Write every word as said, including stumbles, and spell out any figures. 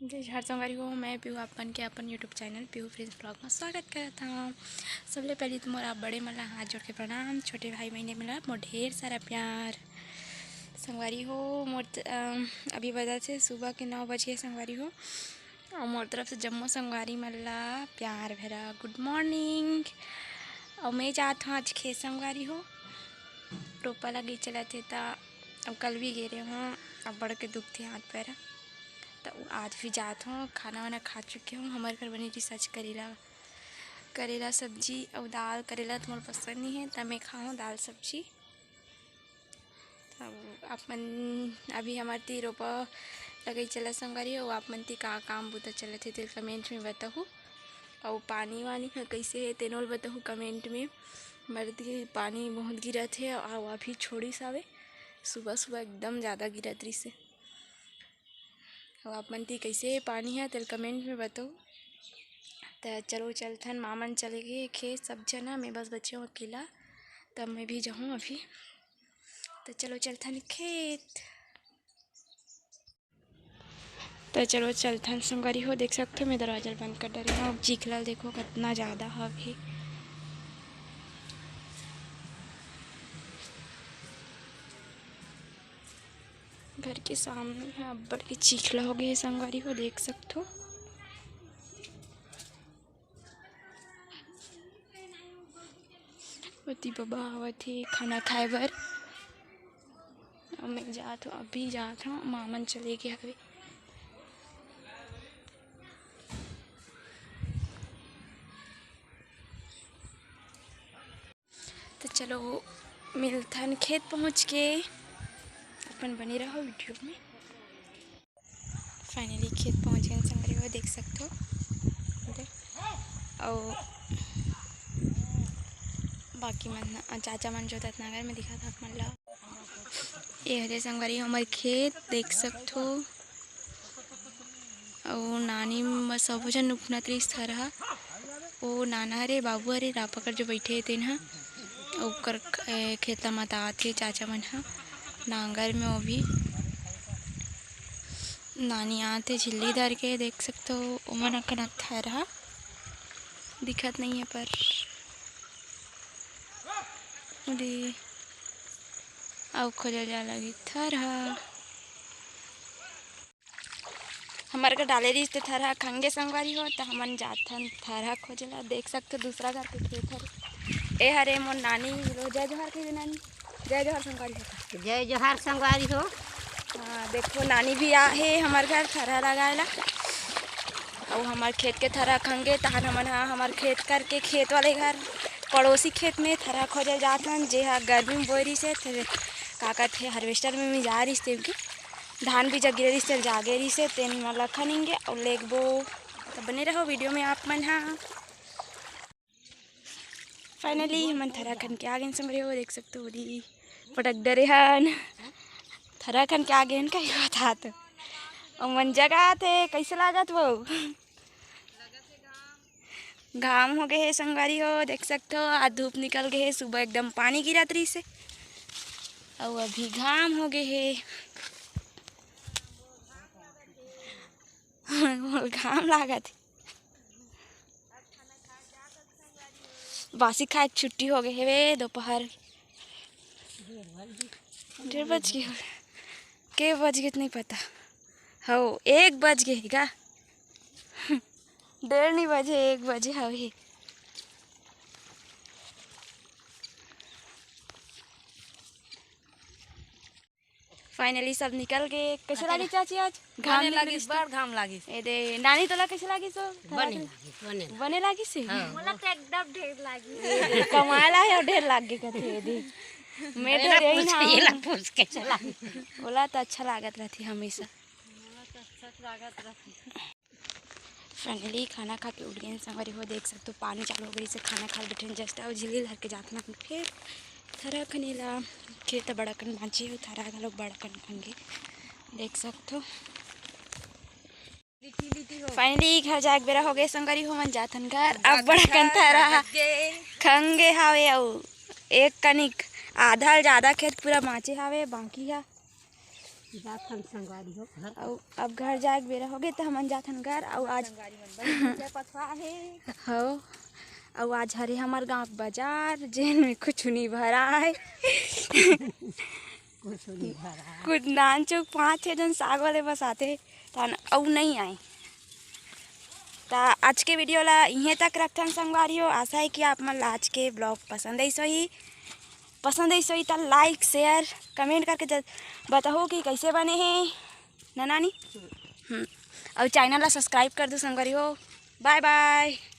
जय जोहार संगवारी हो, मैं पीहू आप मन के अपन YouTube चैनल पीहू फ्रेंड्स ब्लॉग में स्वागत करत हूँ। सबले पहले तो मोर आप बड़े मन ला हाथ जोड़ के प्रणाम, छोटे भाई बहन मन ला मोर ढेर सारा प्यार। संगवारी हो, मोर त-, अम, अभी बजत हे सुबह के नौ बजे संगवारी हो, और मोर तरफ से जम्मो संगवारी मन ला प्यार भरा गुड मॉर्निंग। और मैं जात हूँ आज खेत संगवारी हो, रोपा लगे चलत हे त, अब कल भी गे रहे हूँ, अब बड़ के दुखथे हाथ पैर। त आज भी जात हूँ, खाना वाना खा चुके हूँ। हमर घर बने रहिस आज करेला, करेला सब्जी अउ दाल। करेला तो मोर पसंद नहीं है, त मैं खाहूँ दाल सब्जी। तब आप मन अभी हमर ती रोपा लगई चला संगवारी हो, आप मन ती का काम बुता चलत हे तेल कमेंट में बताहू। अउ पानी वानी ह कइसे हे तेनोल बताहू कमेंट में। हमर ती पानी बहुत गिरत हे अउ अभी छोड़िस हावे, सुबह सुबह एकदम ज़्यादा गिरत रहिस हे। अउ आप मन ती कइसे हे पानी ह तेल कमेंट में बताहू। त चलो चलथन, माँ मन चले गए खेत सब जना, मैं बस बचे हूँ अकेला, तब मैं भी जाहूँ अभी। त चलो चलथन खेत। त चलो चलथन संगवारी हो, देख सकथो मैं दरवाजा ल बंद कर डरे हूँ। अब चीखला ल देखो कितना ज़्यादा हवे। घर के सामने ह अब्बड़ के चीखला हो गए हे संगवारी हो, देख सकथो। ओती बबा आवत हे खाना खाए बर। अब मैं जात हूँ, अभी जात हूँ, माँ मन चले गए हवे। तो चलो मिलथन खेत पहुँच के, अपन बने रहो वीडियो में। फाइनली खेत पहुँच गए संगवारी हो, देख सकथो। देख, अउ बाकी मन ह, चाचा मन जोतत नांगर में दिखत हे आप मन ला। ए हरे संगवारी हो हमर खेत, देख सकथो। अउ नानी म सबो झन उफनत रहिस थरहा। ओ नाना हरे, बाबू हरे, रापा कर जो बइठे हे तेन ह। ओकर ख-, ए, खेत ल मतात हे चाचा मन ह नांगर में। ओ भी नानी आत हे झिल्ली धर के, देख सकथो। ओमन अकन थरहा दिखत नहीं है पर उदी अउ खोजे जा लगी थरहा। हमर घर डाले रहिस ते थरहा खंगे संगवारी हो, त हमन जाथन थरहा खोजे ला। देख सकथो दूसरा घर के खेत हरे। ए हरे मोर नानी, लो जय जोहार कहि दे नानी। जय जोहार संगवारी हो। जय जोहार संगवारी हो। हाँ, देखो नानी भी आ हे हमर घर थरहा लगाए ला। अउ हमर खेत के थरहा खंगे, तहन हमन हा हमर खेत करके खेत वाले घर पड़ोसी खेत में थरहा खोजे जाथन, जे हा गर्मी में बोए रहिस हे, फिर का कथे harvester में मिंजा रहिस तेन के। धान बीजा गिरे रहिस, तेल जागे रहिस हे, तेन मन ल खनिंगे अउ लेगबो। त बने रहो वीडियो में आप मन हा। फाइनली हमन थरहा खन के आ गेन संगवारी हो, देख सकथो ओदी पटक डरे हन। थरहा खन के आ गेन कही बतात। अउ मन जगात हे, कइसे लागत वो? घाम हो गए हे संगवारी हो, देख सकथो आज धूप निकल गए हे। सुबह एकदम पानी गिरत रहिस हे, अउ अभी घाम हो गए हे। मोर घाम लागत हे। बासी खाए के छुट्टी हो गए हे दोपहर डेढ़ बज गए हो। के बज गए नहीं पता। हो, एक बज गए हे का? डेढ़ नहीं बजे, एक बजे हवे। फाइनली सब निकल गए। कैसे लागिस चाची आज? घाम बने निकलिस लागिस, तो? बड़ घाम लागिस। ए दे, नानी तोला कैसे लागिस हो? बने लागिस, बने लागिस। बने लागिस हे? हाँ। मोला तो एकदम ढेर लागिस। ए दे, कमाए ला हे अउ ढेर लाग गे कथे ए दे। मैं तो एला यही पूछ ना के, एला हूँ। पूछ के चला। ओला तो अच्छा लागत रहथे हमेशा। मोला तो अच्छा लागत रहथे। फाइनली खाना खा के उठ गए संगवारी हो, देख सकथो पानी चालू हो गइस हे। खाना खा के बैठे just अउ झिल्ली धर के जात ना फिर थरहा खने ला। खेत बड़ा कन बांचे हो, थरहा घलो बड़ा कन खंगे, देख सकथो। फाइनली घर जाए के बेरा हो गए संगवारी हो, मन जाथन घर। अब बड़ा कन थरहा खंगे हावे अउ एक कनिक आधा ले ज्यादा खेत पूरा बांचे हावे, बाकी हा जात हन संगवारी हो घर। अउ अब घर जाए के बेरा होगे, त हमन जाथन घर। अउ आज संगवारी मन बड़ी पथवा हे। हो, अउ आज हरे हमर गांव के बाजार, जेन में कुछ नहीं भराए। कुछ नहीं भरा। कुछ नान चुक पाँच छः जन साग वाले बस आते, तन अउ नहीं आए। त आज के वीडियो ला इहें तक रखथन संगवारी हो। आशा है कि आप मन ला आज के ब्लॉग पसंद आइस होही। पसंद आइस होही त लाइक, शेयर, कमेंट करके ज- बताहू कि कैसे बने हे, ना नानी? हम्म। अउ चैनल ला सब्सक्राइब कर दू संगवारी हो। बाय बाय।